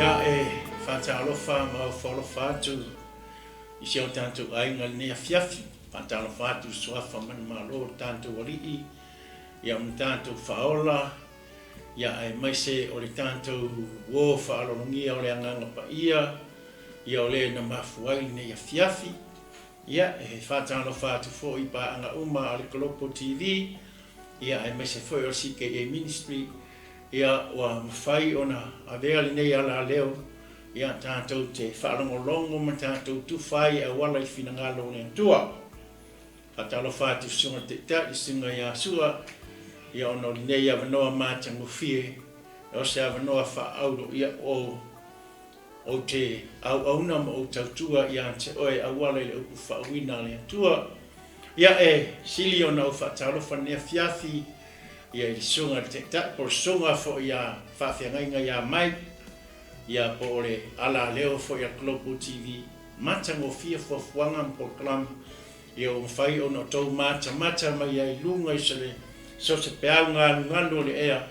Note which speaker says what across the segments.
Speaker 1: Ia, e faatalofa ma ofoalofa atu i si o tatou aiga i lenei afiafi. Faatalofa atu i Suafa Manumalo o le tatou Alii, ia ma tatou Faaola, ia aemaise o le tatou uo faaaloalogia o le Agaga Paia, ia o le na mafua ai lenei afiafi. Ia, e faatalofa atu foi i paaga uma a le Global TV, ia aemaise foi o le CKA Ministry, ia ua mafai ona avea lenei alaleo, ia tatou te faalogologo ma tatou tufa ai e auala i le finagalo o le Atua. Faatalofa atu i Susuga i le Taitai, Susuga ia Sua, ia ona o lenei avanoa matagofie, o se avanoa faaauro, ia o Ou te auauna ma ou tautua ia te oe e auala i le upu faauuina a le Atua. Ia e sili ona ou faatalofa lenei afiafi ia i le Susuga i le Taitai po o le Susuga foi ia Faafeagaiga ia Mike, ia po o le alaleo foi a le Global TV. Matagofie fuafuaga ma polokalame ia ua mafai ona outou matamata mai ai i luga i so o se peau galugalu o le ea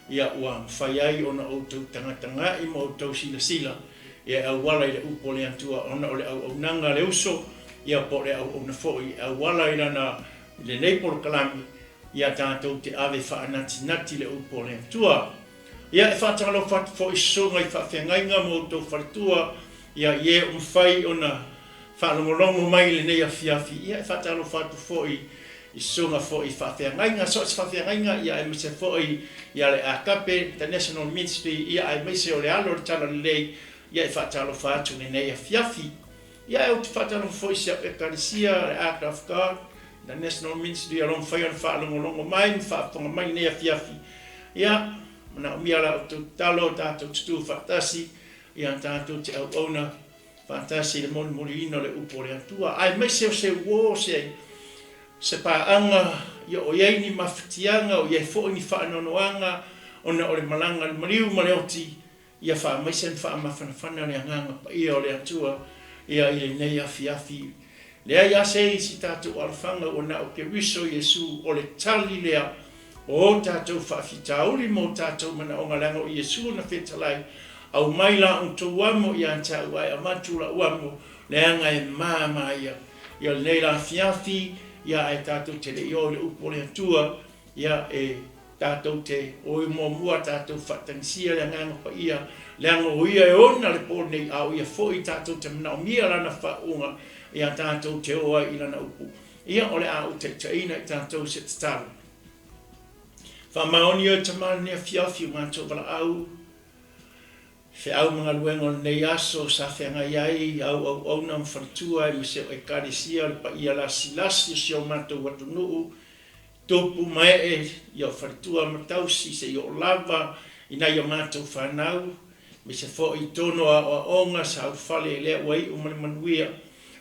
Speaker 1: ia ua mafai ai ona outou tagatagai ma outou silasila ia e auala i le upu o le Atua ona o le auaunaga a le uso ia po o le auauna foi e auala i lana i lenei polokalame ia tatou te ave faanatinati le upu o le Atua. Ia e faatalofa atu foi i susuga i faafeagaiga ma outou faletua ia i e ua mafai ona faalogologo mai i lenei afiafi, ia e faatalofa atu foi i susuga foi i faafeagaiga, so o se faafeagaiga, ia aemaise foi ia le Agape International Ministry, ia aemaise o le alo o le Talalelei, ia e faatalofa atu i lenei afiafi. Ia ou te faatalofa foi i si au Ekalesia, le Ark of God International Ministry, o lo o mafai ona faalogologo mai ma faafofoga mai i lenei afiafi. Ia, manaomia la outou tatalo, tatou tutu faatasi, ia tatou te auauna faatasi i le molimoliina o le upu o le Atua, aemaise o se uo, se, se paaga, ia o i ai ni mafatiaga, o i ai foi ni faanoanoaga ona o le malaga a le maliu ma le oti, ia faamaise ma faamafanafana le Agaga Paia o le Atua ia i lenei afiafi. Leai lava se isi tatou alofaga ua na o Keriso Iesu o le tali lea o o tatou faafitauli ma o tatou manaoga leaga o Iesu na fetalai, Aumai la outou amo ia te au ae avatu la'u amo leaga e mama ia. Ia lenei la afiafi, ia ae tatou te le i o i le upu o le Atua, ia e tatou te o muamua tatou faatagisia le Agaga Paia, leaga o Ia e ona le po nei, a o Ia foi tatou te manaomia Lana faauuga, ia tatou te o ai i Lana upu. Ia o le a ou taitaiina i tatou i se tatalo. Faamaoni oe Tama lenei afiafi o matou valaau, feau ma galuega o lenei aso sa feagai ai au auauna ma faletua aemaise o Ekalesia o le paia lasilasi o si o matou atunuu, tupu ma ee ia o faletua ma tausi seia oo lava i nai a matou fanau Aemaise foi i tonu o aoaoga sa ulufale i lea ua iu ma le manuia.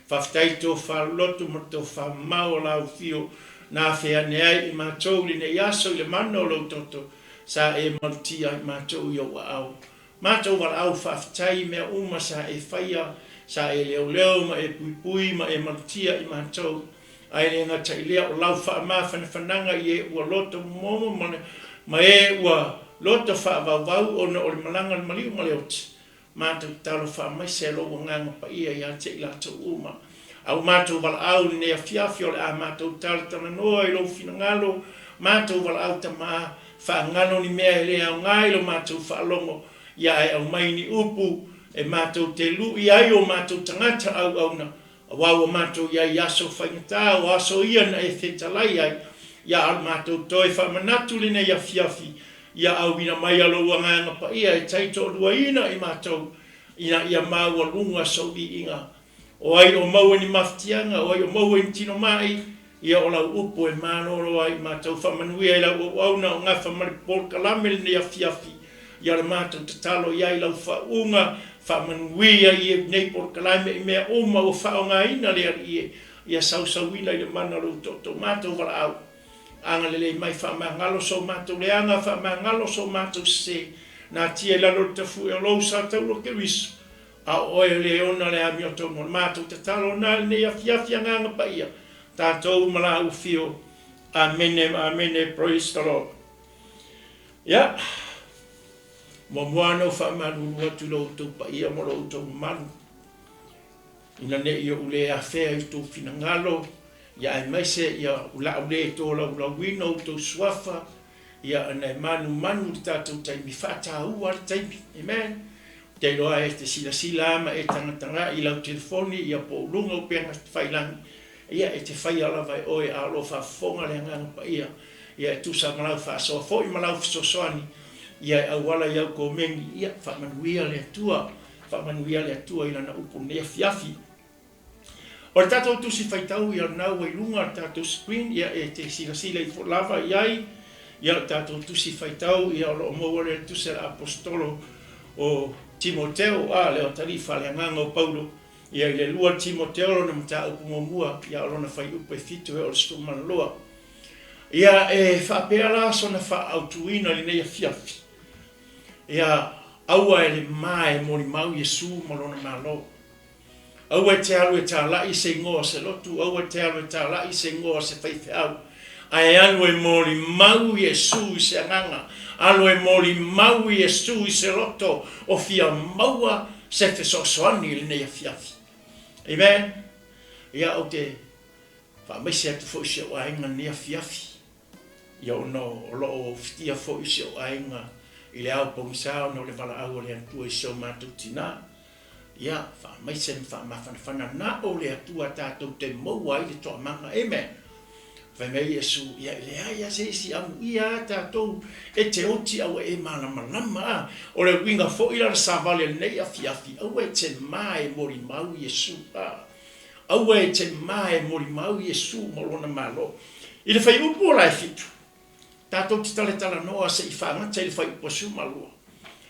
Speaker 1: Faafetai i tofa loto ma le tofa mamao o lau afio na afe ane ai i matou i lenei aso i le mana o lou toto sa e malutia ai matou i ou aao. Matou valaau faafetai i mea uma sa e faia, sa e leoleo ma e puipui ma e malutia i matou. Ae le gata i lea, o lau faamafanafanaga i e ua loto momomo ma ma e ua loto faavauvau ona o le malaga a le maliu ma le oti. Matou tatalo faamaise e lou Agaga Paia ia te i latou uma. A ua matou valaau i lenei afiafi o le a matou talatalanoa i lou finagalo, matou valaau Tama, faagalo ni mea e le aoga i lo matou faalogo, ia ae aumai ni upu e matou te lui ai o matou tagata auauna Aua ua matou i ai i aso faigata, o aso ia na e fetalai ai, ia a o matou toe faamanatu lenei afiafi, ia auina mai a lou Agaga Paia e taitoaluaina i matou, ina ia maualuga sou viiga. O ai o maua i ni mafatiaga, o ai o maua i ni tino ma'i, ia o lau upu e malolo ai i matou. Faamanuia i lau auauna o gafa ma le polokalame lenei afiafi, ia o le matou tatalo i ai lau faauuga, faamanuia i nei polokalame i mea uma ua faaaogaina le Alii e, ia sausauina i le mana o lou tootoo matou valaau. Agalelei mai, faamagalo so matou leaga, faamagalo so matou sese, natia i lalo o le tafue o lou sa taua Keriso, A o oe le ona le amiotonu o le matou tatalo na i lenei afiafi Agaga Paia, tatou ma la ufio. Amene ma amene. Praise the Lord. Ia, Muamua ona ou faamalulu atu i lo outou paia ma lo outou mamalu, ina ne i ou le afea i outou finagalo, ia aemaise ia o le a ou le tolaulauina outou suafa, ia ona e manumanu i le tatou taimi, faataua lava le taimi. Amen. Ou te iloa e te silasila lava ma e tagatagai i lau telefoni ia po o luga o upega tafailagi, ia e te faia lava e oe a o lo o faafofoga le Agaga Paia, ia e tusa ma lau faasoa foi ma lau fesoasoani, ia e auala i au komeni, ia faamanuia le Atua, faamanuia le Atua i Lana upu i lenei afiafi. O le tatou Tusi Faitau ia lena ua i luga o le tatou screen, ia e te silasila ifo lava i ai, ia o le tatou Tusi Faitau ia o lo o maua lea i le Tusi a le Aposetolo o Timoteo, a, le atalii faaleagaga o Paulo, ia i le 2 Timoteo lona mataupu muamua, ia o lona fuaiupu e 7 e oo i le 12. Ia e faapea la sona faaautuina i lenei afiafi, ia aua e le ma e molimau Iesu ma lona Malo. Aua e te alu e talai se igoa o se lotu, aua e te alu e talai se igoa o se faifeau, ae alu e molimau Iesu i se agaga, alu e molimau Iesu i se loto o fia maua se fesoasoani i lenei afiafi. Amen. Ia, ou te faamaise atu foi i si ou aiga i lenei afiafi, ia ona o lo o fitia foi si ou aiga i le ao pogisa ona o le valaau a le Atua i si o matou tina. Ia, faamaise ma faamafanafana na o le Atua tatou te maua ai le toamaga. Amen. Fai mai Iesu, ia e leai lava se isi amuia a tatou e te oti a ua e malamalama a. O le uiga foi la o le savali a lenei afiafi, aua e te ma e molimau Iesu a. Aua e te ma e molimau Iesu ma lona Malo. I le fuaiupu o Laefitu, Tatou te talatalanoa se i faagata i le fuaiupu 12.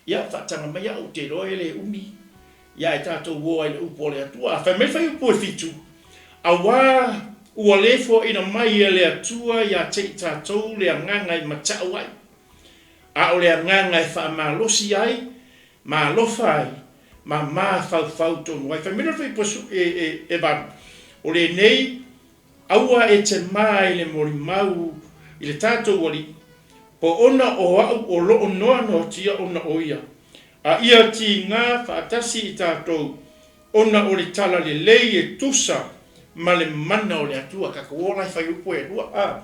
Speaker 1: Ia, faataga mai au, ou te iloa e le umi, ia ae tatou o ai i le upu a le Atua. A fai mai le fuaiupu e 7, Auā ua le foaina mai e le Atua ia te i tatou le agaga e matau ai, a o le agaga e faamalosi ai, ma alofa ai, ma mafaufau tonu ai. Fai mai le fuaiupu e 8, O lenei Aua e te ma i le molimau i le tatou Alii, po ona o au o loo noanoatia ona o ia, a ia tiga faatasi i tatou ona o le tala lelei e tusa ma le mana o le Atua. Tatou ola e fai upu e lua a.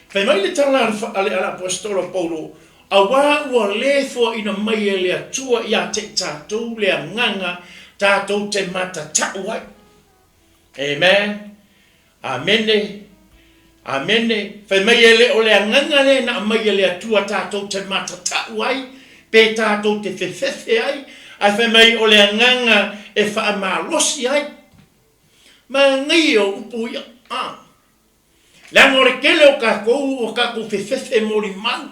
Speaker 1: Fai mai le tala a le Aposetolo Paulo, Auā ua le foaina mai e le Atua ia te i tatou le agaga tatou te matatau ai. Amen. Amene. Amene. Fai mai e le o le agaga lea na aumai e le Atua tatou te matatau ai, pe tatou te fefefe ai, ae fai mai o le agaga e faamalosi ai. Manaia o upu ia. Ah. Leaga o le tele o tatou ua tatou fefefe molimau.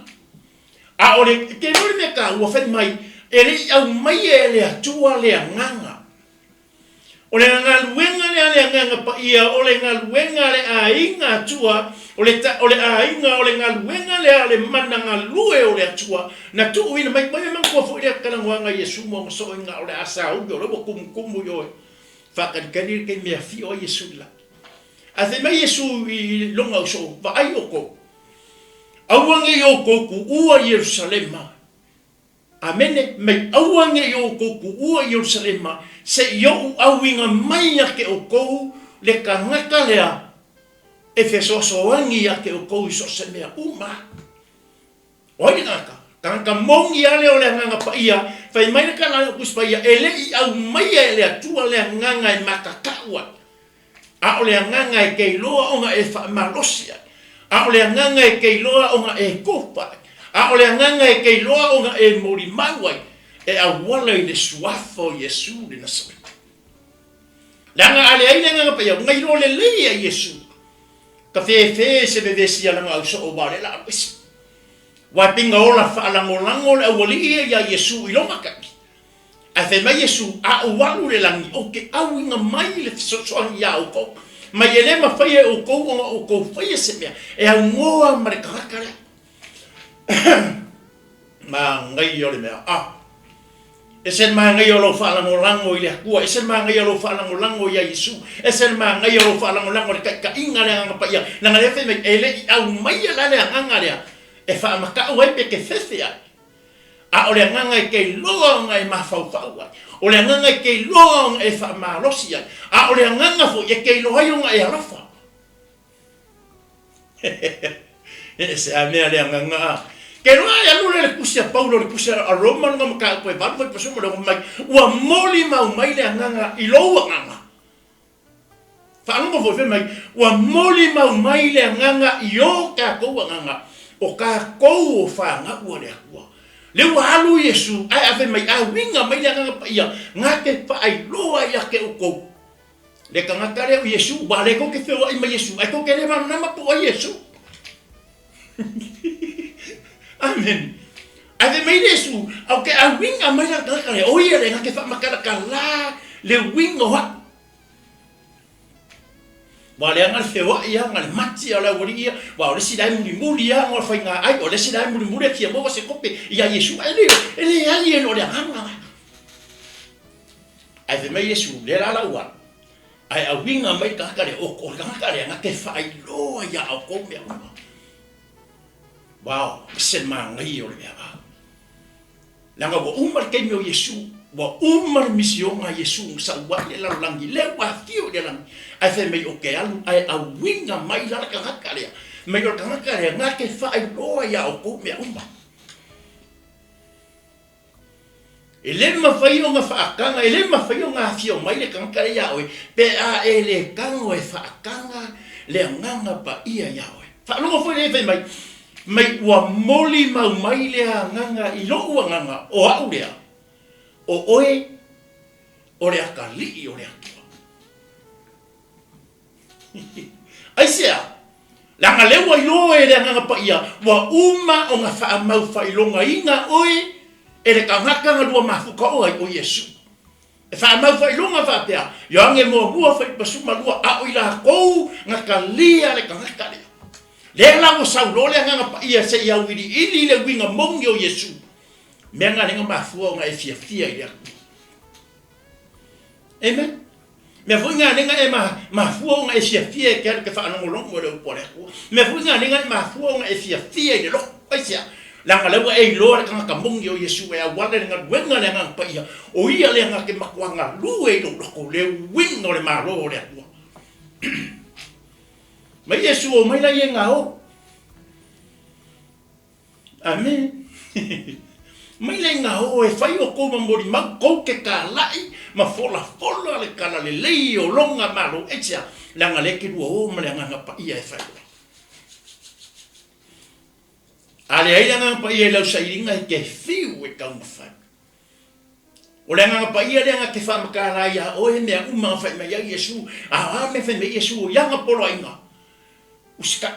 Speaker 1: A o le te iloa le mea taua fai mai e le i aumaia e le Atua le agaga. O le galuega lea a le Agaga Paia, o le galuega a le aiga Atua, o le o le aiga, o le galuega lea a le mana galue o le Atua, na tuuina mai. Ua manatua foi lea talanoaga a Iesu ma ona soiga o le a sauni, o lea ua tumutumu i oe. Faakalikali le taimi e afio ai Iesu i le lagi. Ae fai mai Iesu i lona uso, Vaai outou, aua ne i outou tuua Ierusalema, Amene, mai aua ne i outou tuua Ierusalema, se i ou auina mai ia te outou le tagata lea e fesoasoani ia te outou i so o se mea uma. O ai le tagata? Tagata moni lava lea o le Agaga Paia. Fai mai le tala a le Tusi Paia, e le i aumaia e le Atua le agaga e matatau ai, a o le agaga e te iloa ona e faamalosi ai, a o le agaga e te iloa ona e kopa ai, a o le agaga e te iloa ona e molimau ai, e auala i le Suafa o Iesu le Nasareta. Leaga a leai le Agaga Paia, na iloa lelei e Iesu ka fefe se vevesi a lana au soo aua o lea la alu ese. Ua pei na ola faalagolago le aualii ia ia Iesu i lona taimi. Ae fai mai Iesu, A ou alu i le lagi, ou te auina mai le fesoasoani iā outou, mai e le mafai e outou ona outou faia se mea e aunoa ma le tagata lea. Manaia o le mea a. Ese le manaia o lou faalagolago i le Atua, ese le manaia o lou faalagolago iā Iesu, ese le manaia o lou faalagolago i le taitaiga a le Agaga Paia, leaga lea fai mai, e le i aumaia la le agaga lea e faamatau ai pe te fefe ai. A o le agaga e te iloa ona e mafaufau ai, o le agaga e te iloa ona e faamalosi ai, a o le agaga foi e te iloa ai ona e alofa. E ese a mea le agaga a. Ke iloa e alu lea i le tusi a Paulo, le tusi a Roma lona mataupu e 8 fuaiupu 16 mai, ua molimau mai le agaga i lou agaga. Faalogo foi fai mai, ua molimau mai le agaga i o tatou agaga, o tatou o fanau a le Atua. Lea ua alu Iesu ae ave mai, a uiga mai le Agaga Paia, na te faailoa ia te outou le tagata lea o Iesu, aua o lea tou te feoai ma Iesu, ae tou te le malamalama po o ai Iesu. Amene. Ae fai mai Iesu, au ke auiga mai la le tagata lea, o ia lea na te faamatalatala le uiga o au. Ua leaga le feoai a, na le mati a o le aualii ia, aua o le isi la e mulimuli a ona faiga ai, o le isi la e mulimuli e fia maua se kope ia Iesu, ae le, e leai e le o le agaga la. Ae fai mai Iesu, lea la lau alu, ae auiga mai le tagata lea, o, o le tagata lea na te faailoa ia outou mea uma. Wow, ese le manaia o le mea vao. Leaga ua uma le taimi o Iesu, ua uma le misioga a Iesu na sau ai le lalolagi, lea ua afio i le lagi, ae fai mai ou te alu ae auiga mai la le tagata lea, mai o le tagata lea na te faailoa ia outou mea uma. E le mafai ona faataga, e le mafai ona afio mai le tagata lea ia oe, pe a e le tago e faataga le Agaga Paia ia oe. Faalogo foi lea fai mai, mai ua molimau mai le agaga i lou agaga, o au lea, o oe o le atalii o le Atua. Aisea? Leaga lea ua iloa e le Agaga Paia, ua uma ona faamau faailogaina oe e le tagata na lua mafuta oe ai, o Iesu. E faamau faailoga faapea, Ioane muamua fuaiupu 12, a o i latou na talia le tagata lea. Lea la ua sau loa le Agaga Paia se i auiliili le uiga moni o Iesu, mea na lea na mafua ona e fiafia i le Atua. Amen. Mea foi na lea na e mafua ona e fiafia e te alu e te faalogologo i le upu a le Atua. Mea foi na lea na e mafua ona e fiafia i le loto. Aisea? Leaga lea ua e iloa le tagata moni o Iesu e auala i le galuega a le Agaga Paia, o ia lea na te matua galue i lou loto, le uiga o le Malo o le Atua. Mai Iesu o mai la ia e gao. Amen. Mai le gao e fai o kou ma molimau, kou te kalai ma folafola le kala lelei o longa malo. Aisea? Leaga lea e te lua o ma le Agaga Paia e fai oe. A leai le Agaga Paia i lau sailiga e te fiu e taumafai. O le Agaga Paia lea na te faamatala ai iā oe mea uma na fai mai ai Iesu, a o a mea fai mai Iesu o iana poloaiga? Usitai.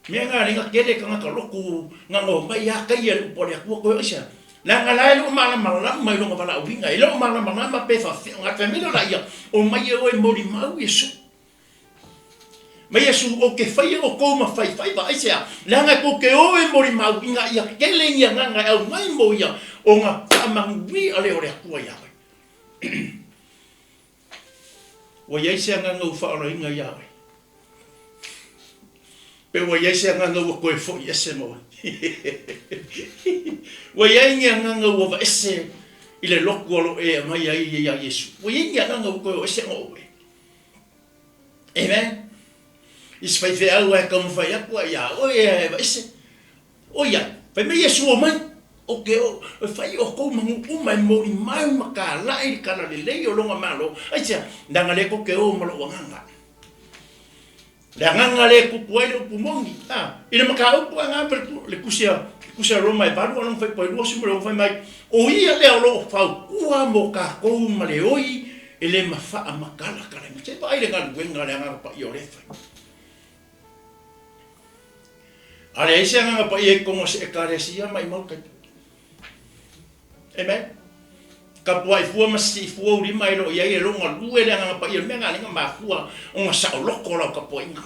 Speaker 1: Mea na le na tele tagata lotu na noho mai a taia le upu a le Atua koe o aisea? Leaga la e le o malamalama i lona valaauina, e le o malamalama pe faafefea ona fai mai lea o laia, omai e o e molimau Iesu. Mai Iesu, ou te faia outou ma faifaiva, aisea? Leaga e tou te o e molimau ina ia tele ni agaga e aumai mo ia ona faamanuia lea o le Atua ia oe. Ua i ai se agaga ua faaolaina ia oe? Pe ua i ai se agaga ua toe foi ese ma oe? Ua i ai ni agaga ua vaese i le lotu o lo o e aumai ai ia Iesu? Ua i ai ni agaga ua toe o ese ma oe? Amen. I se faifeau lava e taumafai atu ai ia oe e aveese. Oiai, fai mai Iesu, Omai, ou te o e fai outou ma nuu uma e molimau ma kalai le tala lelei o lona Malo. Aisea? Leaga lea tou te o ma lou agaga. Le agaga lea e tupu ai le upu moni. A, i le mataupu a na le tusi a, le tusi a Roma e 8 a lona fuaiupu e 26 fai mai, O ia lea o lo o fautua mo tatou ma le oi e le mafaamatalatalaiga. Se i vaai le galuega a le Agaga Paia o lea e fai. A leai se Agaga Paia i totonu o se Ekalesia, maimau taimi. Amen. Kapua'i fua ma sisi'i fua ou lima e le o i ai e lou galue le Agaga Paia, o le mea lena lea na mafua ona saoloko lau tapuaiga.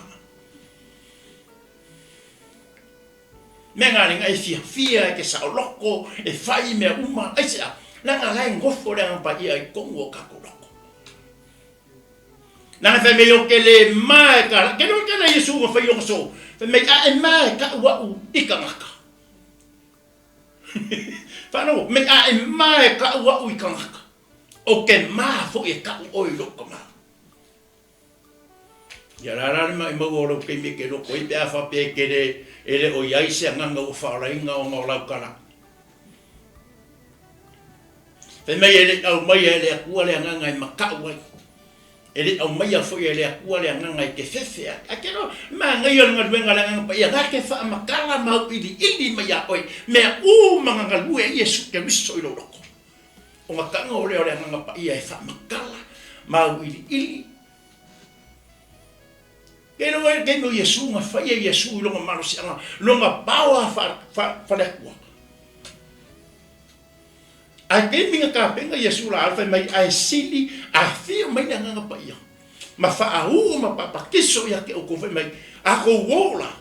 Speaker 1: Mea na lena e fiafia e te saoloko e fai mea uma, aisea? Leaga la e nofo le Agaga Paia i totonu o tatou loto. Leaga fai mai ou te le ma e ka, ke loa ke na Iesu na fai ona so, fai mai a e ma e ka'u a'u i tagata. Faalogo, me a e ma e kaʻu aʻu i kanaka, o ke ma foʻi e kaʻu ʻoe i loʻu kama. Ia la la le maʻimau o lou keimi e ke loko ai pe a faapea e ke le e le o iai se agaga ua faaolaina ona o lau kala. Fai mai e le i aumaia e le Akua le agaga e makaʻu ai. E le i aumaia foi e le Akua le agaga e kefefe ai. Ae ke loa, manaia le galuega a le Agaga Paia, na te faamatala ma auiliili mai iā oe mea uma na galue ai Iesu Keriso i lou loko. O na tago lea o le Agaga Paia e faamatala ma auiliili. Ke iloa ai le taimi o Iesu na fai e Iesu i lona malosiaga, lona power faale-Atua. Ae taimi na tapena Iesu laau fai mai ae sili afio mai le Agaga Paia ma faauu ma papatiso ia te outou fai mai a tou ola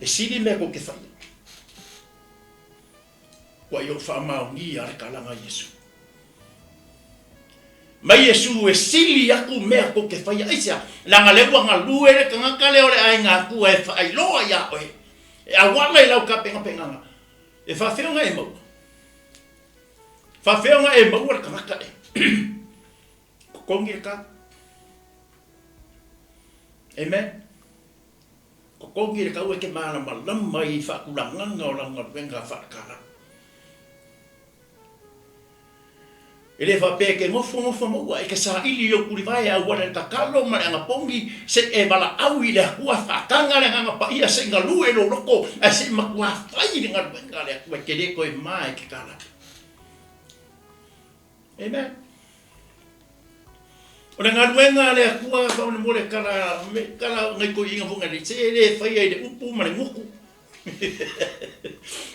Speaker 1: e sili mea tou te faia. Ua i ou faamaonia le kalaga a Iesu. Mai Iesu e sili aku mea tou te faia. Aisea? Leaga lea ua galue le tagata lea o le aiga Atua e faailoa ia oe e auala i lau tapenapenaga. E faafefea ona e maua? Faafefea ona e maua le tagata e totogi le tau? Amen. Totogi le tau e te malamalama i faatulagaga o lau galuega faale-Kalau. E le faapea e te nofonofo maua, e te saili i ou tulivae e auala i le tatalo ma le anapogi se i e valaau i le Atua, faataga le Agaga Paia se i galue i lou loto ae se i matua fai le galuega a le Atua e te le toe ma i ke kala. Amen. O le galuega a le Atua faamolemole tala tala nai toeaiina foi nai se e le faia i le upu ma le gutu.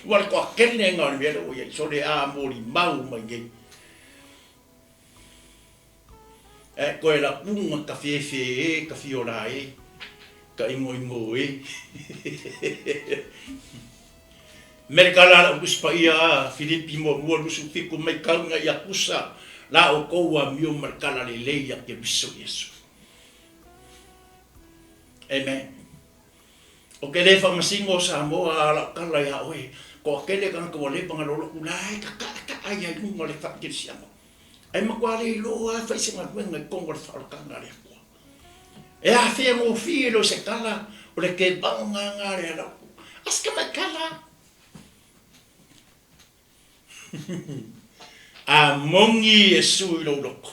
Speaker 1: Ua le toatele lena o le mea lea ua i ai, sole a molimau mai nei. Ae toe laʻuga ka fefe e, ka fiola e, ka ʻigoʻigo e. Me le kala a lau Tusi Paia a Filipi muamua 27 mai kau ina ia tusa la ʻoukou amio ma le kala lelei ia Keriso Iesu. Amen. O ke le faamasino o Samoa a lau kala iā ʻoe, toatele tagata ua leva ona lolotu la e kakaʻakaʻa ai i luga o le faakerisiano. Ae matua le iloa lava fai se galuega i totonu o le faaolataga a le Atua. E afea gofie loa se tala o le kevaga a le lau. A se tamai tala. A moni Iesu i lou loko.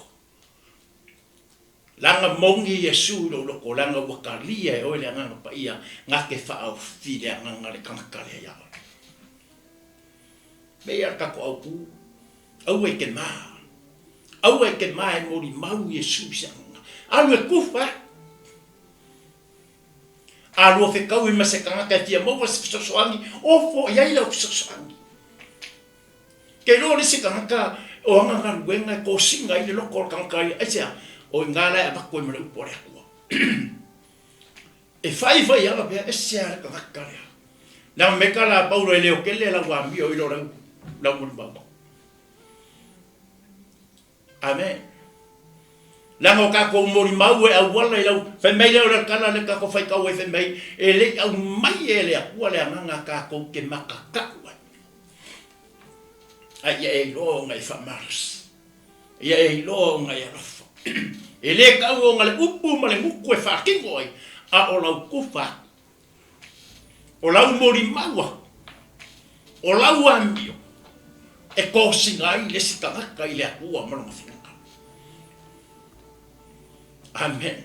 Speaker 1: Leaga moni Iesu i lou loko, leaga ua talia e oe le Agaga Paia, na te faaofi le agaga le tagata lea iā oe. Mea ia le tatou autu, aua e te mā, aua e te mā e molimau Iesu i se agaga. Alu e kufa e! A lua fetaui ma se tagata e fia maua se fesoasoani, ofo i ai lau fesoasoani. Ke iloa le isi tagata o ana galuega e kosina ai le loko o le tagata ia, aisea? O i ina la e avatu ai ma le upu a le Atua. E fai fai ala pea, ese lava le tagata lea. Leaga me ka la Paulo e leo tele lau amio i lo lau, lau molimau. Amen. Leaga o tatou molimau e auala i lau, fai mai lea o le tala le tatou faitau ai fai mai, e le i aumai e le Atua le agaga tatou te matatau ai. A ia e iloa ona e faamalosi. Ia e iloa ona e alofa. E le tau ona le upu ma le gutu e faatino ai, a o lau kufa aku. O lau molimau aku. O lau amio e kosina ai le isi tagata i le Atua ma lona finagalo. Amen.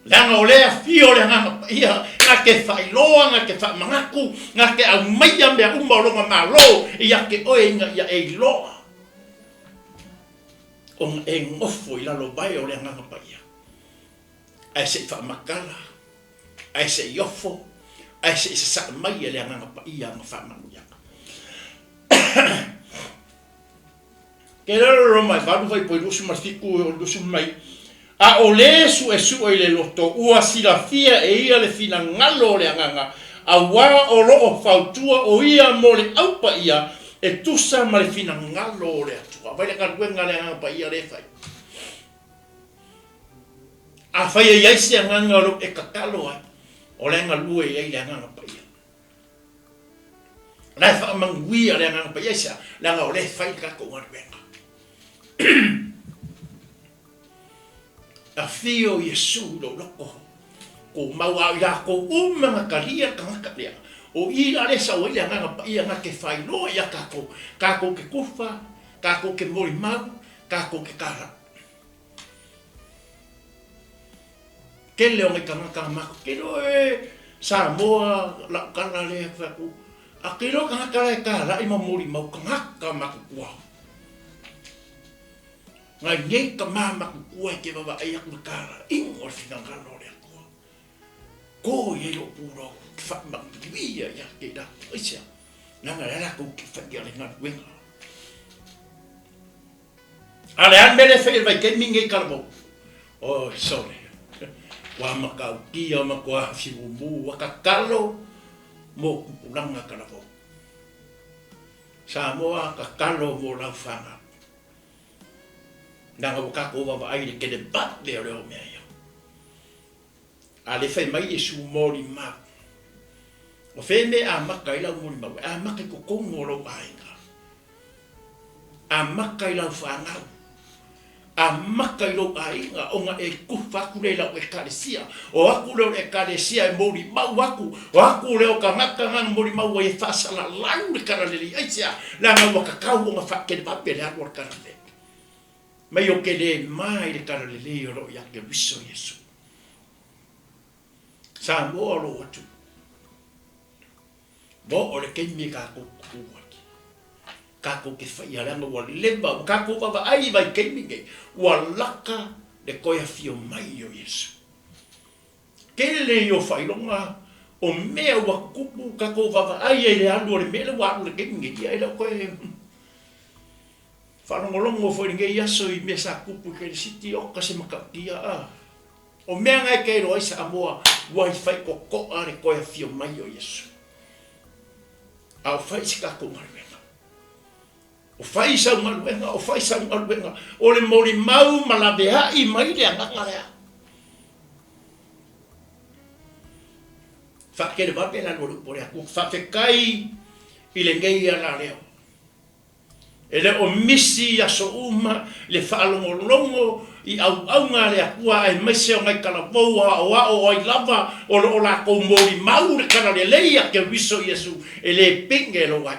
Speaker 1: Leaga o lea afio o le Agaga Paia, na te faailoa, na te faamanatu, na te aumaia mea uma o lona Malo ia te oe ina ia e iloa ona e nofo i lalo vae o le Agaga Paia, ae se i faamatala, ae se i ofo, ae se i sasaa mai e le Agaga Paia ana faamanuiaga. Kei raro Roma e valu fai 27 o le 20 mai, A o le suesue i le loto, ua silafia e ia le finagalo o le Agaga, auā o lo o fautua o ia mo le Au Paia e tusa ma le finagalo o le Atua. Vai le galuega a le Agaga Paia lea e fai. Afai e i ai se agaga o lo o e tatalo ai, o la e galue i ai le Agaga Paia. O la e faamanuia le Agaga Paia aisea? Leaga o lea e fai le tatou galuega. Afio Iesu i lou loto tumau, a o i latou uma na talia le tagata lea, o i la lea e sau ai le Agaga Paia na te faailoa ia tatou, tatou te kufa, tatou te molimau, tatou te tala'u. Tele o nai tagata matou te iloa e Samoa lau tala lea fai atu, a te iloa tagata la e talai ma molimau tagata matutua. Nai nei tama matutua e te vavaai atu i le talaiga o le finagalo o le Atua. Ko i ai lou pulou ou te faamanuia ia te i latou. Aisea? Leaga o lea latou te faia le galuega. A o le a le mea lea e fai e le vaitaimi lenei i Talavou? Oi sole, ua matautia ma tua fimumu ua tatalo mo tupulaga Talavou. Samoa tatalo mo lau fanau. Leaga ua tatou vaavaai i le televave o le o mea ia. A le fai mai Iesu molimau. O fea mea e amata ai lau molimau? E amata i totonu o lou aiga. Amata i lau fanau. Amata i lou aiga ona e tufa atu lea i lau ekalesia. O atu lea o le ekalesia e molimau atu. O atu lea o tagata na na molimau ai e faasalalau le Talalelei. Aisea? Leaga ua tatau ona faatelevave le alu o le Talalelei. Mai ou te le ma i le Talalelei o lo o ia Keriso Iesu. Samoa o lou atunuu. Ua oo le taimi e tatou tutu ai. Tatou te faia leaga ua leva, ua tatou vaavaai i vaitaimi nei, ua laka le toe afio mai o Iesu. Tele ia o faailoga o mea ua tutupu, tatou vaavaai ai i le alu o le mea lea ua alu i le taimi nei, ia e le o toe faalogologo foi i lenei aso i mea sa tutupu i Kanisiti, oka se matautia a. O mea na e te iloa ai Samoa ua i fai totoa le toe afio mai o Iesu. A o fai se tatou galuega. O fai sau galuega, o fai sau galuega, o le molimau ma laveai mai le agaga lea. Faatelevave le alu o le upu a le Atua. Faafetai i lenei alaleo. E le o misi i aso uma le faalogologo i auauna a le Atua aemaise o nai talavou aoao o ai lava o lo o latou molimau le talalelei a Keriso Iesu e le pine lou ai.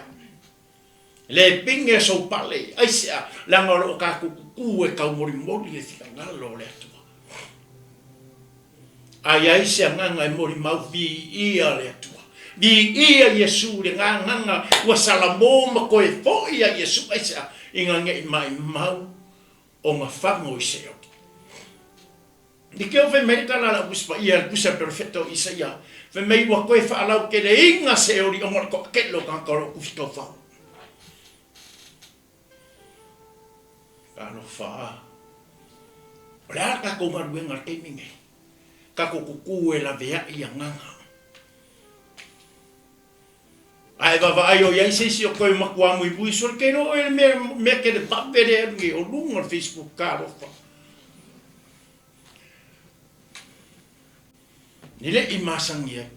Speaker 1: E le pine sou pale. Aisea? Leaga o lo o tatou tutu e taumolimoli le finagalo o le Atua. A i ai se agaga e molimau, viia le Atua. Viia Iesu i le gagaga ua salamo ma toe foi a Iesu. Aisea? Ina ne i maimau ona fago i Seoli. Like o fai mai le tala a le Au Tusi Paia, le Tusi a le Perofeta o Isaia, fai mai ua toe faalauteleina Seoli ona o le toatele o tagata o lo o tusi taufao. Talofa a! O le a le tatou galuega i le taimi lenei? Tatou tutu e laveai i agaga. A e vaavaai o i ai se isi o toe matua muimui sole, ke iloa oe le mea, mea televave lea e alu nei o luga o le Facebook, talofa. E le i masani ai.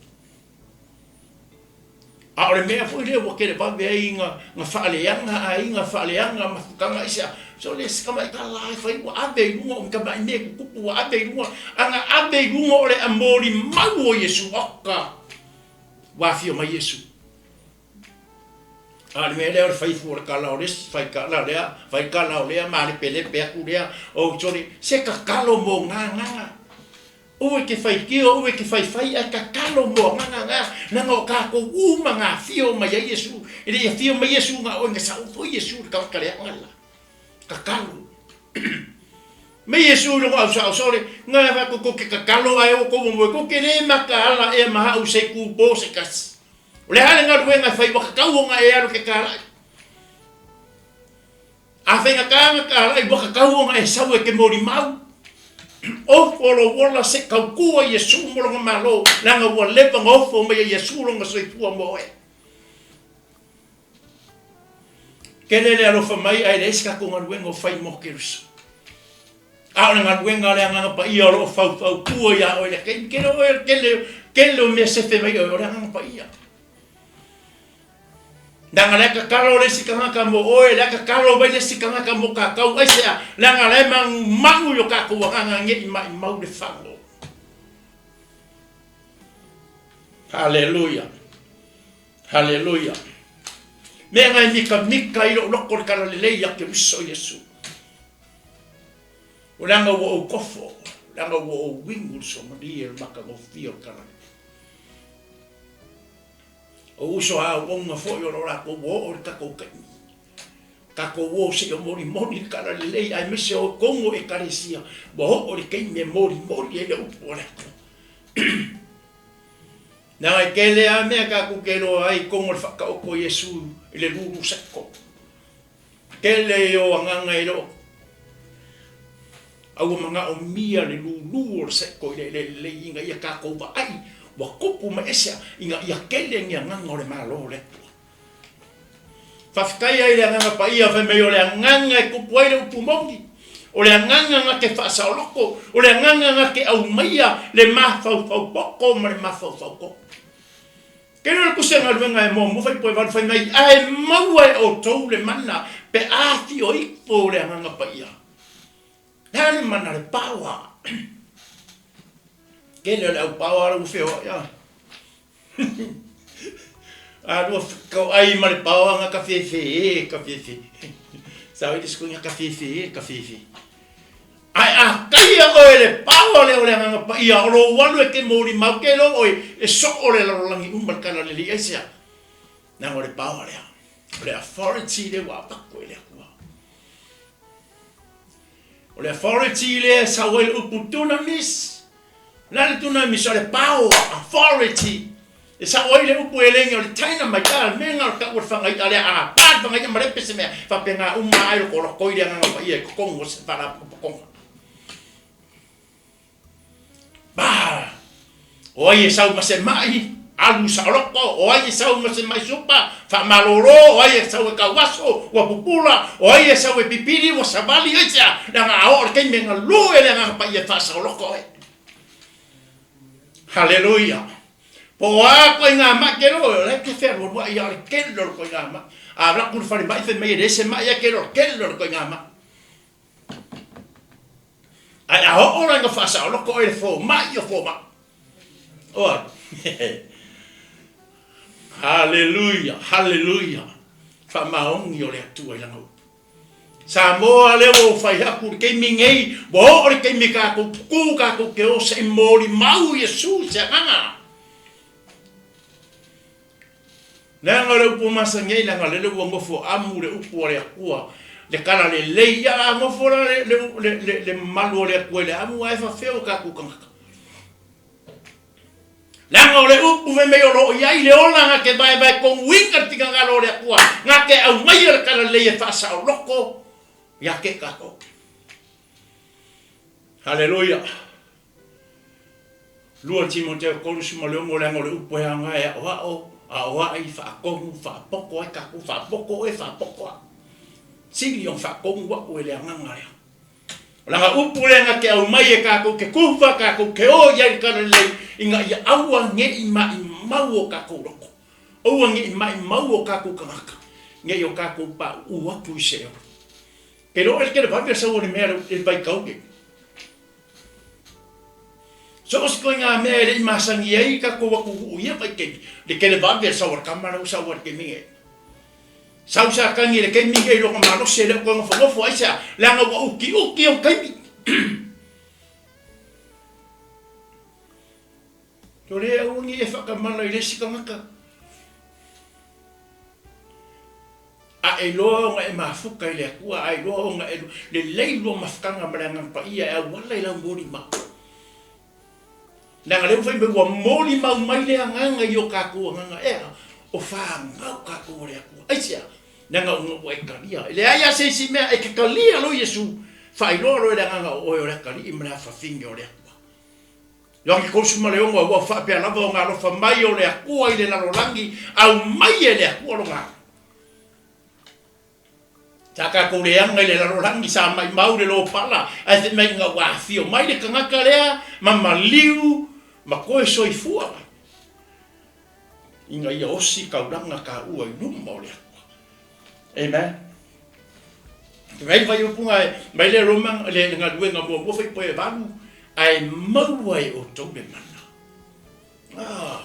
Speaker 1: A o le mea foi lea ua televave ai na, na faaleaga aiga, faaleaga mafutaga aisea? Sole se tamai tala lava e fai ua ave i luga o ni tamai mea tutupu ua ave i luga. A na ave i luga o le molimau o Iesu, oka! Ua afio mai Iesu. A o le mea lea o le fai fua o le tala o le isi, fai tala lea, fai tala o lea, malepelepe atu lea, oh sole, se tatalo mo gagaga. Aua e te faitio, aua e te faifai, ae tatalo mo agaga na, leaga o tatou uma na afio mai ai Iesu. E le i afio mai Iesu na o oe, na sau foi Iesu i le tagata leaga la. Tatalo. Mai Iesu i lona au sao sole, na e fai kou te tatalo ae o kou moe, kou te le mataala ea ma au se ku po se kasi. O le a le galuega e fai ua tatau ona e alu ke kalai. A faigata na tālai ua tatau ona e sau e te molimau. Ofo lou ola se tautua Iesu mo lona Malo, leaga ua leva ona ofo mai e Iesu lona soifua mo oe. Tele le alofa mai ae leai se tatou galuega o fai mo Keriso. A o le galuega a le Agaga Paia o lo o faufautua ia oe i le taimi, tele oe, tele, tele o mea sefe mai oe, o le Agaga Paia. Leaga lea tatalo le isi tagata mo oe, lea tatalo mai le isi tagata mo tatou, aisea? Leaga la e manumanu i o tatou agaga ne i maimau le fago. Haleluia! Haleluia! Mea na e mikamika ai lou loto le talalelei ia Keriso Iesu. O leaga ua ou kofo, leaga ua ou inu i le suamalie o le matagofie o le talalelei. O uso a auauna foi o lo latou ua oo i le tatou taimi. Tatou o se i o molimoli le talalelei aemaise o tonu o Ekalesia ua oo i le taimi e molimoli ai le upu a le Atua. Leaga e tele lava mea tatou te iloa ai i tonu o le faataoto o Iesu i le lulu seko. Tele o agaga e le o A ua manaomia le lulu o le seko i le eleele lelei ina ia tatou vaai ua tupu ma ese ina ia tele ni agaga o le Malo o le Atua. Faafetai ai i le Agaga Paia fai mai o le agaga e tupu ai le upu moni, o le agaga na te faasaoloko, o le agaga na te aumaia le mafaufau poto ma le mafaufau koko. Kei o le kusi galuega e muamua fai poevalu fai mai ae maua e outou le mana pe a fio ifo le Agaga Paia. Le a le mana le power. Kele o le au power ala ua feoai a. A lua kau ai ma le power nga ka fefe e ka fefe. Sa oi le sikuinga ka fefe e ka fefe. Ae a kaia oe le power lea o le Agaga Paia o lou alu e te molimau ke lo oe e soo le lalolagi uma le talalelei aisea. Leaga o le power lea. O le authority lea ua avatu e le Atua. O le authority lea e sau ai le upu dunamis. O le a le dunamis? O le power, authority. E sau ai le upu eleni o le dynamite, a, le mea lena o le tau o le fagai'a lea, a pa le fagai'a ma lepe se mea, faapena uma ai lokoloko i le Agaga Paia i totonu o se faalapotopotoga. Ba! O ai e sau ma se ma'i, alu saoloko, o ai e sau ma se ma'i supa, faamalolo, o ai e sau e kauaso, ua pupula, o ai e sau e pipili, ua savali, aisea? Leaga a oo i le taimi e galue le Agaga Paia e faasaoloko oe. Haleluia! Po o a koiga ma'i ke loa, o la e te fealualua'i a o le tele o le koiga ma'i. A alu atu i le falemai fai mai e leai se ma'i ae ke loa o le tele o le koiga ma'i. Ae a oo la ina faasaoloko oe i le fomai o fomai. O ai? Haleluia, haleluia. Faamaoni o le Atua i lana upu. Samoa lea ua ou fai atu i le taimi nei, ua oo le taimi tatou tutu tatou te o se i molimau Iesu i se agaga. Leaga o le upu masani ai, leaga lele ua nofo amu le upu a le Atua, le tala lelei, ia a nofo la le, le, le, le, le mamalu o le Atua i le amu, ae faafefea o tatou tagata? Leaga o le upu fai mai o lo o i ai le ola na te vaevae tonuina le finagalo o le Atua, na te aumaia le tala lelei e faasaoloko ia te tatou. Haleluia! 2 Timoteo 36, leaga o le upu e aoga e aʻoaʻo, aoaʻi, faatonu, faapoto ai tatou, faapoto oe, faapoto au. Sili ona faatonu au e le agaga lea. O lana upu lea na te aumai e tatou te kufa, tatou te o i ai i le talalelei, ina ia aua ne i maʻimau o tatou loto, aua ne i maʻimau o tatou tagata, ne i o tatou paʻuʻu atu i se ola. Ke loa le tele vave sau o le mea i le vaitau nei. So o se ituaiga mea e le i masani ai tatou atunuu i ia vaitaimi, le tele vave sau a le tama la ua sau ai i le taimi nei. Sau Satani i le taimi nei i lona malosi e le o toe nofonofo, aisea? Leaga ua utiuti ona taimi. Tole aua ne i e faatamala i le isi tagata. A e iloa ona e mafuta i le Atua, a iloa ona e lelei lua mafutaga ma le Agaga Paia e auala i lau molimau. Leaga lea ua fai mai ua molimau mai le Agaga i o tatou agaga ea, o fanau tatou a le Atua. Aisea? Leaga ona ua e talia. E leai lava se isi mea, e te talia loa Iesu, faailoa loa e le Agaga o oe o le atalii ma le afafine o le Atua. Ioane 36, Ua faapea lava ona alofa mai o le Atua i le lalolagi, aumai e le Atua lona Alo. Sa tatou leaga i le lalolagi, sa maimau le lopala, ae fai mai ina ua afio mai le tagata lea ma maliu ma toe soifua mai. Ina ia osi kaulaga kaua i luma o le Atua. Amen. Te mai fuaiupu ga mai le Roma le galuega muamua fuaiupu e 8, ae maua e outou le mana. Ah.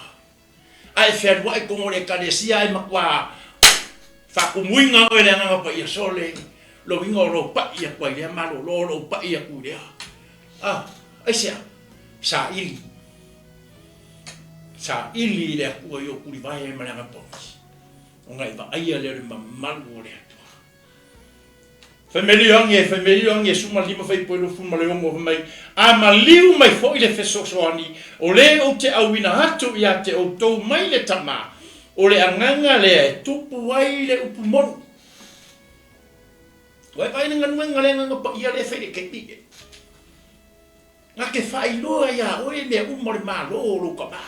Speaker 1: A e fealuai totonu o le Ekalesia ae matua faatumuina oe e le Agaga Paia, sole, lou uiga o lou pai atu ai lea malolo, o lou pai atu i lea. Ah, aisea? Saili. Saili i le Atua i ou tulivae ma le aga poni, ona e vaaia lea o le mamalu o le Atua. Fai mai le Ioane, fai mai le Ioane 15 fuaiupu 26, fai mai, A maliu mai foi le fesoasoani, o le ou te auina atu ia te outou mai le Tama, o le agaga lea e tupu ai le upu moni. Ua e vaai i le galuega le Agaga Paia lea e fai i le taimi lenei? Na te faailoa iā oe mea uma o le Malo o lou Tama.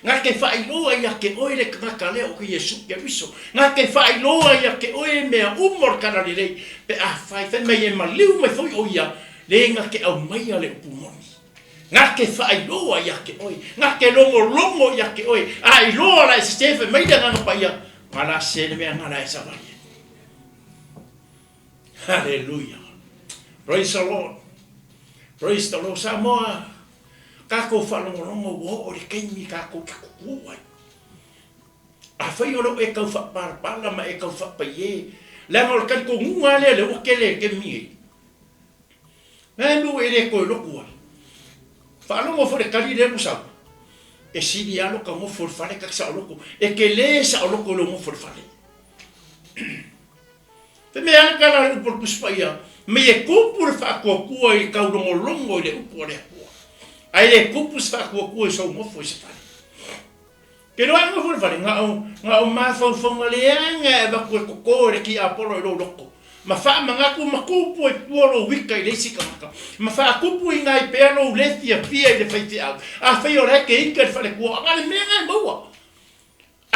Speaker 1: Na te faailoa ia te oe le tagata lea o Iesu Keriso. Na te faailoa ia te oe mea uma o le Talalelei, pe afai, fai mai e maliu mai foi o ia, le na te aumaia le upu moni. Na te faailoa ia te oe, na te logologo ia te oe, a iloa la e sese fai mai le Agaga Paia, na la sese le mea na la e savali ai. Hallelujah. Praise the Lord. Praise the Lord. Samoa, kākou faalogologo ua oo i le taimi kākou te kukū ai. Afai o lo o e tau faapalapala ma e tau faapaiē, leaga o le talitonuga lava lea lea ua tele i le taimi nei. Na e mea ua e le toe lotu ai. Faalogo foi i le tali lea ua sau, e sili lava lota nofo i le fale ta te saoloto. E tele saoloto i lou nofo i le fale. Te mea le tala a le upu o le Tusi Paia, mei e kupu le faatuatua i le taulogologo i le upu a le Atua, ae le kupu se faatuatua i sou nofo i se fale. Ke iloa e nofo i le fale, na o, na o mafaufauga leaga e avatu e toto e le tiapolo i lou loto, ma faamanatu ma kupu ai tua lou ita i le isi tagata, ma faatupuina ai pea lou le fiafia i le faifeau. Afai o la e te ita i le faletua, a na le mea na e maua.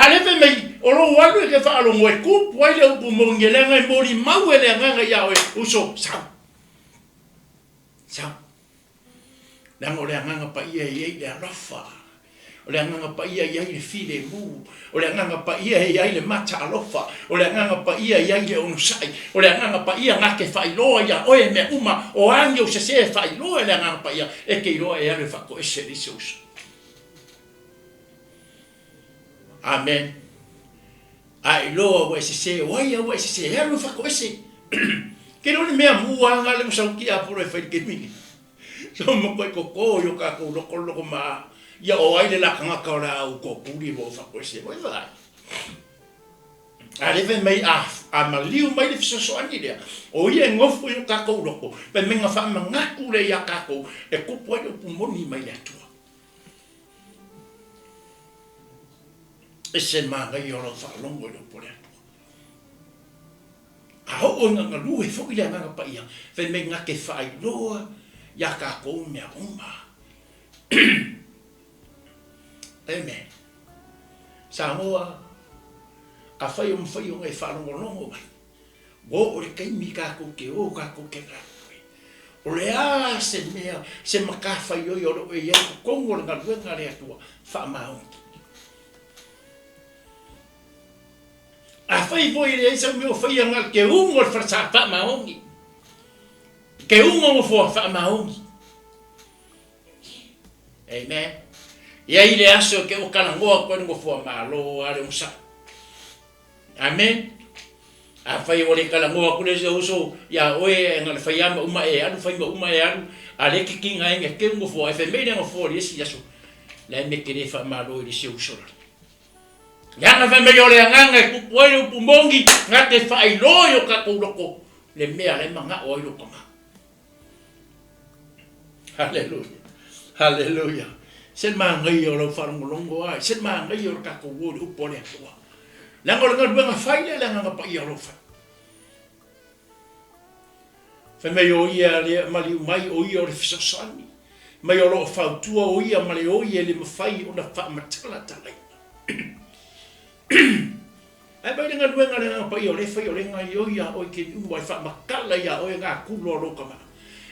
Speaker 1: A lea fai mai, o lou alu e te faalogo e kupu ai le upu moni e leaga e molimau e le Agaga iā oe, uso, sau. Sau. Leaga o le Agaga Paia e i ai le alofa, o le Agaga Paia e i ai le filemu, o le Agaga Paia e i ai le mata alofa, o le Agaga Paia e i ai le onosai, o le Agaga Paia na te faailoa iā oe mea uma, o a ni ou sese e faailoa e le Agaga Paia, e te iloa e alu e faatoese le isi uso. Amen. A iloa ua e sese, o ai a ua e sese, e alu e fatoese. Ke iloa le mea mua lava lea ua sau tiapolo e fai i le taimi nei. So matua toto i o tatou loko loko ma ia o ai le la tagata o le a ou toapuli ma ou fatoese. Ua e vaai. A lea fai mai a, a maliu mai le fesoasoani lea, o ia e nofo i o tatou loko, fai mai na faamanatu lea iā tatou e tupu ai le upu moni mai le Atua. Ese manaia o lau faalogo i le upu a le Atua. A oo ina galue foi le Agaga Paia, fai mai na te faailoa iā tatou mea uma. Amen. Samoa, afai o mafai ona e faalogologo mai, Ua oo le taimi tatou te o tatou te galulue. O le a se mea, se matafaioi o lo o i ai i totonu o le galuega a le Atua, faamaoni. Afai foi e leai sau mea o faia na o le keuga o le falesa, faamaoni. Keuga o nofoa, faamaoni. Amen. E i ai le aso e te ua talanoa atu ai le nofoa, malo lava le onosai. Amen. Afai ua le talanoa atu le isi uso ia oe e na o le fai lava ma uma e alu, fai ma uma e alu, a lea e te tiga ai na teu nofoa, e fai mai le nofoa i le isi aso, le a mea e te le faamalo i le isi uso lale. Leaga fai mai o le agaga e tupu ai le upu moni, na te faailoa i o tatou loko le mea la e manao ai lou tama. Haleluia. Haleluia. Se manaia o lau faalogologo ai, se manaia o le tatou o i le upu a le Atua. Leaga o le galuega fai lea le Agaga Paia o lo o fai. Fai mai o ia lea maliu mai, o ia o le fesoasoani. Mai o lo o fautua o ia ma le oi e le mafai ona faamatalatalaina. Ae vaai le galuega a le Agaga Paia o lea e fai o lea e gaioi iā oe i taimi uma e faamatala iā oe gā kulo a lou tama.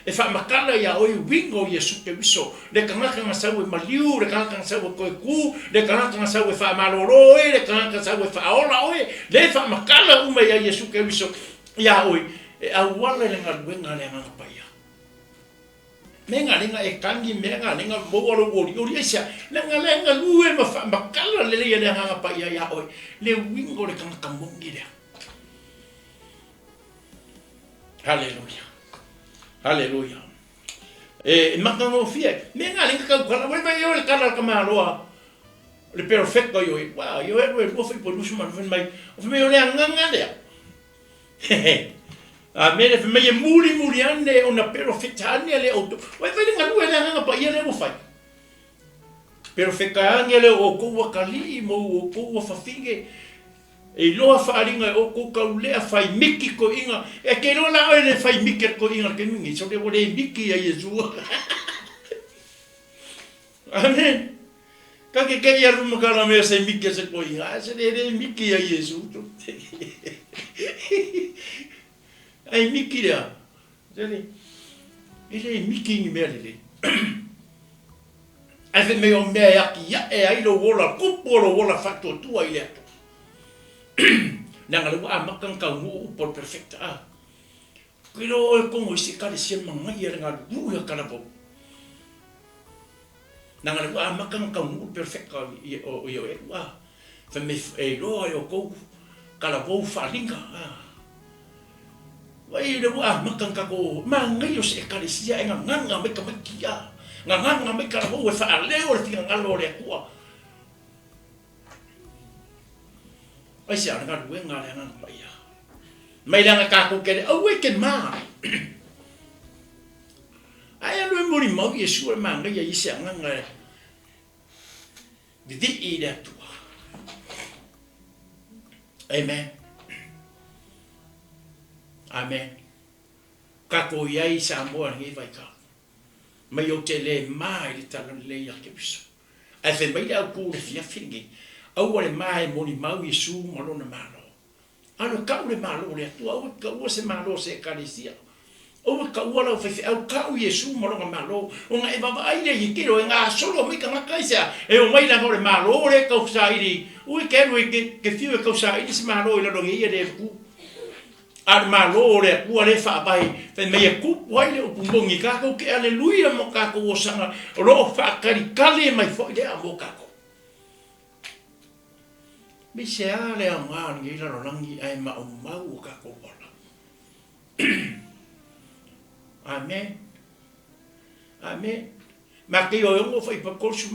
Speaker 1: E faamatala iā oe uiga o Iesu Keriso, le tagata na sau e maliu, le tagata na sau e toe ku, le tagata na sau e faamalolo oe, le tagata na sau e faaola oe, le faamatala uma iā Iesu Keriso iā oe, e auala i le galuega a le Agaga Paia. Mea na lea e tagi, mea na lea maua lou olioli, aisea? Leaga la e galue ma faamatala lelei e le Agaga Paia iā oe le uiga o le tagata moni lea. Haleluia. Haleluia. E matagofie. Me nga lenga kau kala. Wai mai le kala ka maloa. Le perfecto yo. Wa yo e lua foi po lusu man mai. O mai o le anganga lea. A me le mai e muli muli ane ona perfecta ane le auto. Wai vai lenga lue le anganga pa ia le ua fai. Perfecta ane le o kou akalii mo o kou afafine. E iloa faaaliga e oukou kaulea fai miki toeaiina e te iloa la oe le fai miki a le toeaiina le taimi lenei sole ua le miki ia Iesu. Amen. Ka ke kei alu ma kana mea se miki a se toeaiina ae se le le miki ia Iesu. Ai miki lea. Sole e le miki ni mea lelei. Ae fai mai o mea e atiae ai lou ola kupu o lou ola faatuatua i le Atua. Leaga lea ua amata ona taunuu upu o le perfecta a. Ou te iloa oe kogo i se ekalesia manaia le galulue a Talavou. Leaga lea ua amata ona taunuu le perfecta i oe a. Fai mai e iloa e outou Talavou faaaliga a. Vaai lea ua amata ona tatou manaia o se Ekalesia e gagana mai tamaiti a, gagana mai talavou e faaleo le finagalo o le Atua. Aisea o le galuega a le Agaga Paia. Mai leaga tatou te le aua e te ma. Ae alu e molimau Iesu e manaia i se agaga e vivii i le Atua. Amen. Amen. Tatou i ai i Samoa i lenei vaitau. Mai ou te le ma i le talalelei a Keriso. Ae fai mai le autu i le afiafi lenei, aua le ma e molimau Iesu ma Lona Malo. Alo tau le Malo o le Atua, aua e taua se Malo o se Ekalesia. Aua e taua lau faifeau, tau Iesu ma Lona Malo. Ona e vaavaai lea i tele o e gasolo mai tagata aisea? E omai leaga o le Malo lea e tausaili, ui ke alu e ke fiu e tausaili se Malo i lalo nei e le tu. A o le Malo o le Atua lea e faavae, fai mai e tupu ai le upu moni, tatou te aleluia mo tatou osaga, o lo o faatalitali mai foi lea mo tatou. Me se a le aoga o lenei lalolagi ae maumau o tatou ola. Amen. Amen. Mateo e ono fai pa 33,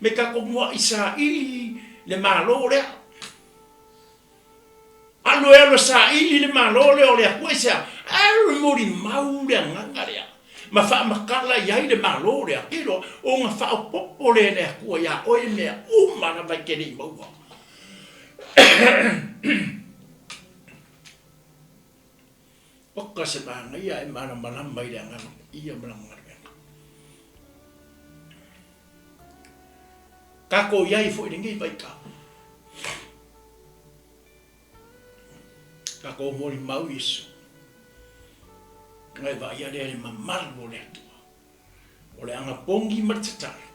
Speaker 1: me tatou muaʻi saili le Malo lea. Alu e alu e saili le Malo lea o le Atua aisea? Alu e molimau le agaga lea ma faamatala i ai le Malo lea, te iloa, ona faaopoopo lea e le Atua iā oe mea uma lava e te le i maua. Oka se manaia e malamalama i le Agaga Paia ma lana galuega. Tatou i ai foi i lenei vaitau. Tatou molimau Iesu. Ngai vaaia lea le mamalu o le Atua. O le agapogi ma le tatalo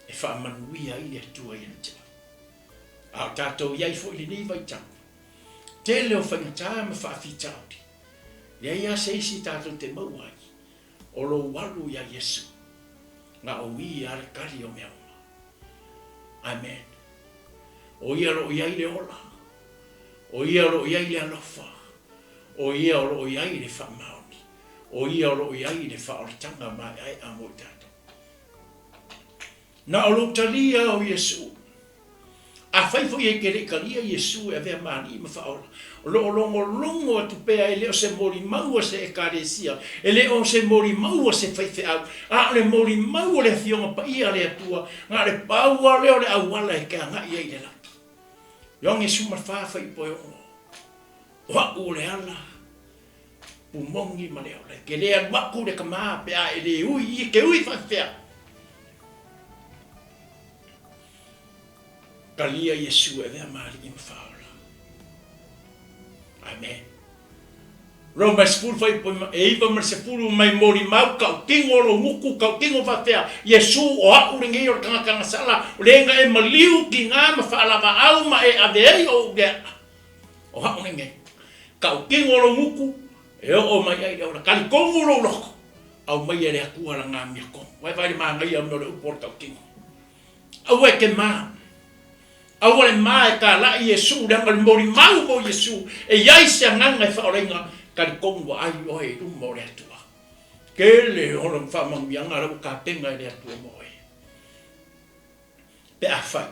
Speaker 1: e faamanuia ai le Atua ia te oe. A o tatou i ai foi i lenei vaitau, tele o faigata ma faafitauli, leai lava se isi tatou te maua ai, o lou alu ia Iesu, na o Ia le tali o mea uma. Amen. O Ia o lo o i ai le ola. O Ia o lo o i ai le alofa. O Ia o lo o i ai le faamaoni. O Ia o lo o i ai le faaolataga maeaea mo i tatou. Na o lou talia o Iesu. Afai foi e te le i talia Iesu e avea ma Alii ma Faaola, o lo o logologo atu pea e le o se molimau a se Ekalesia, e le o se molimau a se faifeau, a o le molimau o le Afioga Paia a le Atua, na o le pau lava lea o le auala e te agai ai i le lagi. Ioane 14 fuaiupu e 6, O a'u o le ala, pumoni ma le ola, e te le alu aku le tama pe a e le ui i te ui faafefea. Talia Iesu e avea ma Alii ma Faaola. Amen. Roma e 10 fuaiupu e 9 ma le 10 mai molimau tautino lou gutu tautino faapea, Iesu o a'u lenei o le tagata gasala, o le na e maliu tina ma faalavaau ma e ave ai o'u le a'a. O a'u lenei. Tautino lou gutu e oo mai ai le ola. Talitonu lou loto, aumaia e le Atua lana amiotonu. Vaai le manaia mea o le upu o le tautino. Aua e te ma. Aua le ma e talai Iesu, leaga o le molimau mo Iesu, e i ai se agaga e faaolaina, talitonu ua ai oe i luma o le Atua. Tele o lona faamanuiaga la ua tapena e le Atua mo oe. Pe afai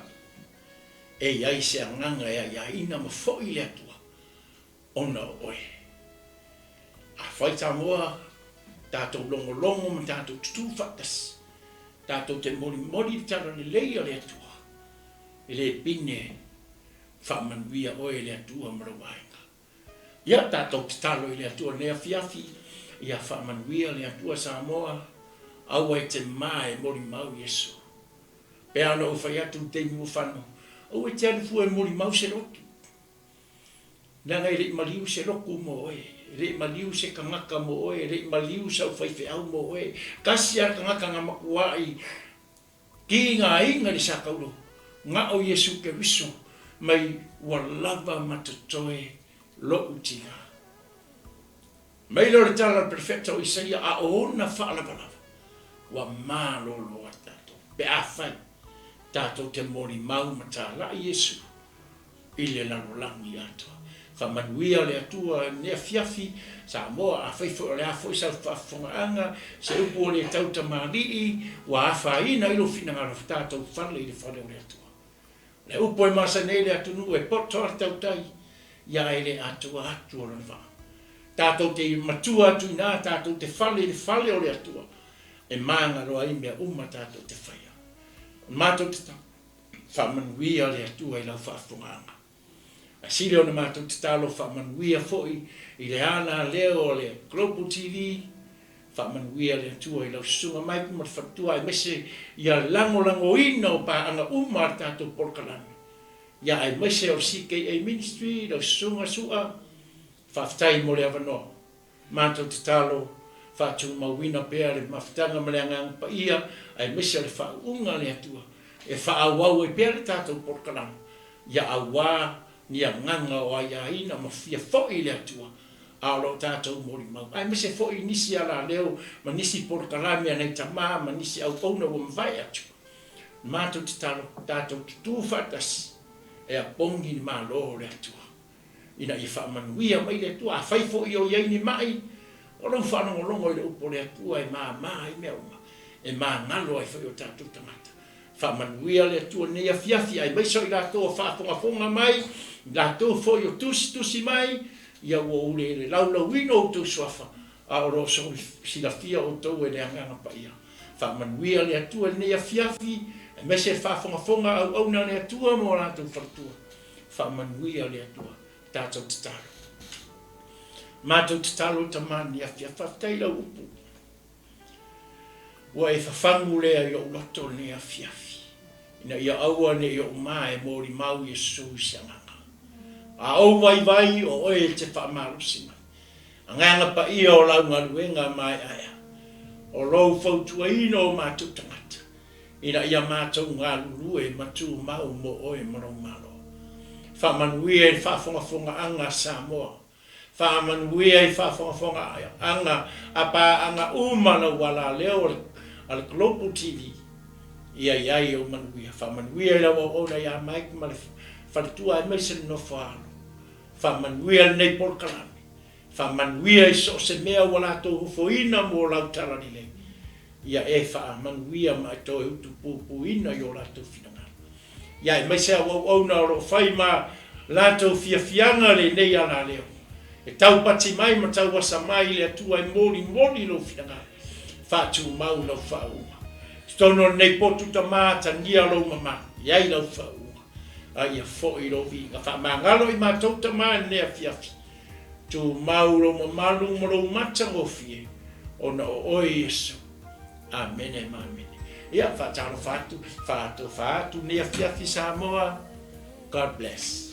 Speaker 1: e i ai se agaga e aiaina ma foi le Atua ona o oe. Afai Samoa, tatou logologo ma tatou tutū faatasi, tatou te molimoli le talalelei a le Atua, e le pine faamanuia oe e le Atua ma lou aiga. Ia, tatou tatalo i le Atua i lenei afiafi, ia faamanuia le Atua Samoa, aua e te ma e molimau Iesu. Pei lava ona ou fai atu i le taimi ua fano, aua e te alu fua e molimau se lotu. Leaga e le i maliu se lotu mo oe, e le i maliu se tagata mo oe, e le i maliu sau faifeau mo oe. Tasi lava le tagata na matuai tigaina i le satauro, na o Iesu Keriso mai ua lava ma totoe lo'u tiga. Mai lea o le tala a le perofeta o Isaia, a o ona faalavalava, ua malolo ai tatou, pe afai tatou te molimau ma talai Iesu i le lalolagi atoa. Faamanuia le Atua i lenei afiafi, Samoa, afai foi o le a foi sau faafofogaaga, se upu ua le tau tamalii, ua afaina ai lou finagalo, tatou fale i le fale o le Atua. O le upu e masani ai le atunuu e poto a le tautai, ia ae le atoa atu o lona vaa. Tatou te matua atu ina, tatou te fale i le fale o le Atua, e magalo ai mea uma tatou te faia. O le matou tatalo, Faamanuia le Atua i lau faafofogaaga. Ae sili ona matou tatalo faamanuia foi i le ala leo o le Global TV, faamanuia le Atua i lau susuga Mike ma le faletua aemaise ia lagolagoina o paaga uma a le tatou polokalame. Ia aemaise o le CKA Ministry, lau susuga Su'a, faafetai mo le avanoa. Matou tatalo, faatumauina pea le mafutaga ma le Agaga Paia aemaise o le faauuga a le Atua e faaauau ai pea le tatou polokalame ia auā ni agaga o aiaina ma fia foi i le Atua a o lo o tatou molimau aemaise foi nisi alaleo ma nisi polokalame a nai tama ma nisi auauna ua mavae atu. Matou tatalo, tatou tutū faatasi e apogi le Malo o le Atua. ina ia faamanuia mai le Atua. Afai foi o i ai ni maʻi, o lou faalogologo i le upu o le Atua e mama ai mea uma, e magalo ai foi o tatou tagata. Faamanuia le Atua i lenei afiafi, aemaise o i latou o faafogafoga mai, i latou foi o tusitusi mai, ia ua ou le laulauina o outou suafa, a o lo o silafia outou e le Agaga Paia. Faamanuia le Atua i lenei afiafi, aemaise le faafogafoga auauna a le Atua ma o latou faletua. Faamanuia le Atua. Tatou tatalo. Matou tatalo Tama i lenei afiafi. Faafetai i lau upu. Ua e fafagu lea i lou loto i lenei afiafi, ina ia aua ne i ou ma e molimau Iesu i se agaga. A ou vaivai, o oe e te faamalosi mai. Agaga paia o lau galuega maeaea, o lou fautuaina o matou tagata, ina ia matou galulue ma tumau mo oe ma lou Malo. Faamanuia i le faafogafogaaga a Samoa. Faamanuia i faafogafogaaga a paaga uma lau alaleo a le Global TV. Ia i ai ou manuia. Faamanuia i lau auauna ia Mike ma le faletua aemaise le nofo a alo. Faamanuia lenei polokalame. Faamanuia i so o se mea ua latou ofoina mo lau talalelei. Ia e faamanuia ma e toe utupupuina i o latou finagalo. Ia aemaise au auauna o lo o fai ma latou fiafiaga lenei alaleo, e taupati mai ma tauasa mai i le Atua e molimoli lou finagalo, faatumau lau faauuga. I totonu o lenei potu tama atagia lou mamalu, i ai lau faauuga, a ia foi lou viiga. Faamagalo i matou tama i lenei afiafi, Tumau lou mamalu ma lou matagofie, ona o oe Iesu. Amene ma amene. Ia, faatalofa atu, faatofa atu lenei afiafi Samoa. God bless.